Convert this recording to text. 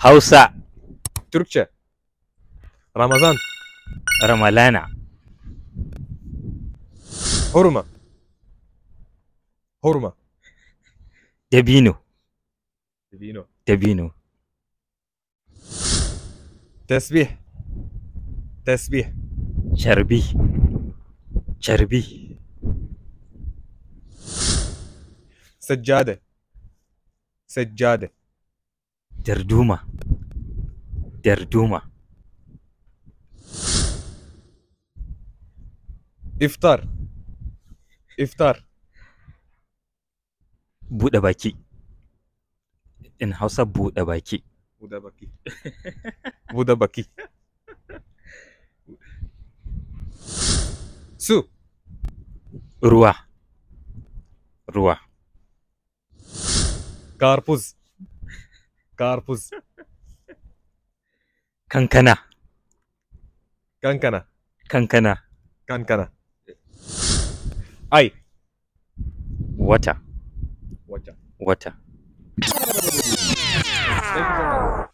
Hausa. Türkçe. Ramazan. Ramalana. Hurma. Hurma. Dabino. Dabino. Dabino. Tesbih. Tesbih. Carbi. Carbi. Seccade. Seccade. Darduma. Darduma. İftar. İftar. Buɗe baki. In Hausa, buɗe baki. Buɗe baki. Buɗe baki. Su. Ruwa. Ruwa. Karpuz. Karpuz. Kankana. Kankana. Kankana. Kankana. Ay. Wata. Wata. Wata. Thank you so much.